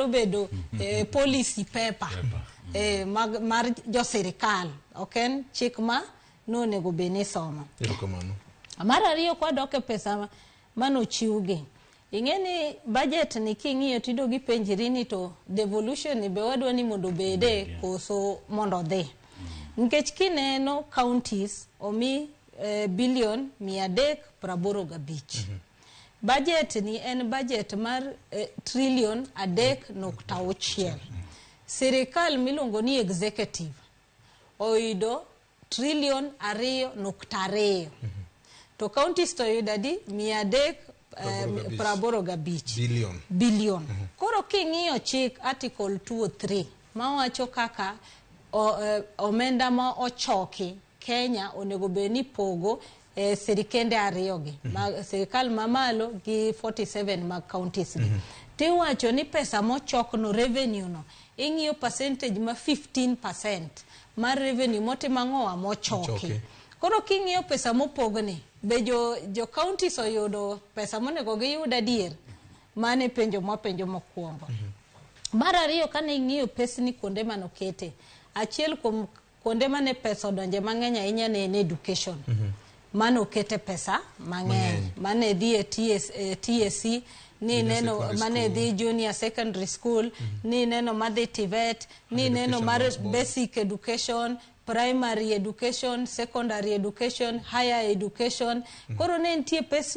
nyalo bedo policy paper mag, mar jo sirikal, ok en chik ma nonego bed ni isomo. Erokamano. Mar ariyo, kwadok e pesa manochiwgi, ing'e ni budget ni king'iyo tido gipenjri ni to devolution ni be wadwa ni mondo obede koso mondo odhi, nikech kineno counties omi bilion 385. Budget ni en budget mar trilion 3.6. Sirikal miluongo ni executive oyudo trilion 2.2, to counties to oyudo adi? Mia adek 85. 85. Billion. Billion. Koro king'iyo chik article 203 mawacho kaka omenda ma ochoki Kenya onego bed ni pogo sirikende ariyo gi, ma, sirikal mamalo gi 47 mag counties gi, tiwacho ni pesa mochokno, revenue no, ing'iyo percentage ma 15% mar revenue motimo ang'owa mochoki. Mochoki. Koro king'iyo pesa mopogni, be jo counties oyudo pesa monego giyud adier? Mano e penjo mwapenjo mokwongo. Mar ariyo, kane ing'iyo pesni kuonde manokete, achiel kuom kuonde mane pesa odonje mang'eny ahinya ne en education. Manokete pesa mang'eny. Mang'eny. Mane dhi e TS, TSC, ni Junior neno secondary mane school. dhi junior secondary school, ni neno madhi TVET, ni neno Education mar Loans Board. basic education, primary education, secondary education, higher education. Koro ne nitie pes